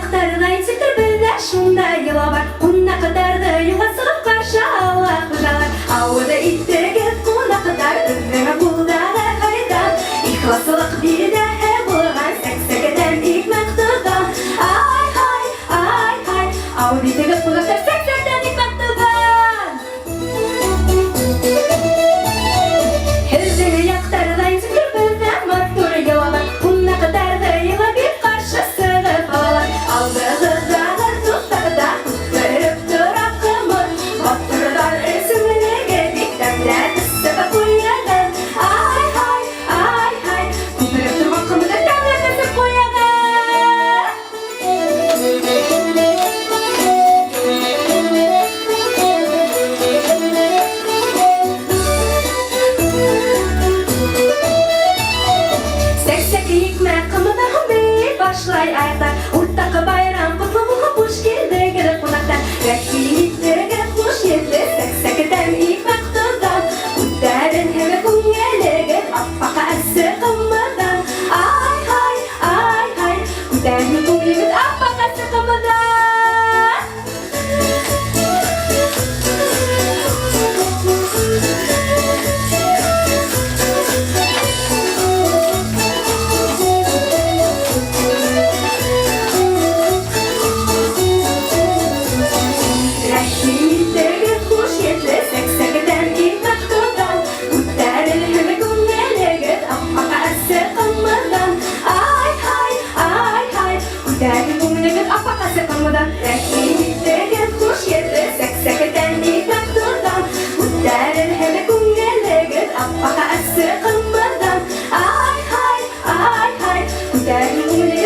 яктарда ничектер бездә шунда йола бар. Кунакдарны юлга чыгып каршы ала хуҗалар. Авыз иттегез кунакдар безнең кулдагы хайдан. Ихласлык бирдәһе булган сәксәкедән икмәк тодан. Ай-һай, ай-һай, авыз итегез кунактар сәксәкдән икмәк тодан. Һезнең яктарда ничектер бездә матур йола бар. Кунакдарны юлга бик каршы чыгып алалар. Алдыгыздагы туктарда күпереп тора кымыз. Батырдар эчемлеге бик тәмләп эчеп куягыз. Ай-һай, ай-һай, күпереп торган кымызны тәмләп эчеп куягыз. Сәксәк икмәк кымызы бии башлай аяклар. Уртакы байрам котлы булсын, хуш килдегез, кунактар. Рәхим итегез, хуш йөзле сәксәкедән икмәк тоздан. Күтәрелһен күңелегез аппак әсе кымыздан. Ай-һай, ай-һай, күтәрелһен күңелегез аппак әсе кымыздан. Рәхим итегез, хуш йөзле сәксәкедән икмәк тоздан. Күтәрелһен күңелегез ап-ак әсе кымыздан. Ай-һай, ай-һай, күтәрелһен күңелегез ап-ак әсе кымыздан. Рәхим итегез, хуш йөзле сәксәкедән икмәк тоздан. Күтәрелһен күңелегез ап-ак әсе кымыздан. Ай-һай, ай-һай, күтәрелһен күңелегез.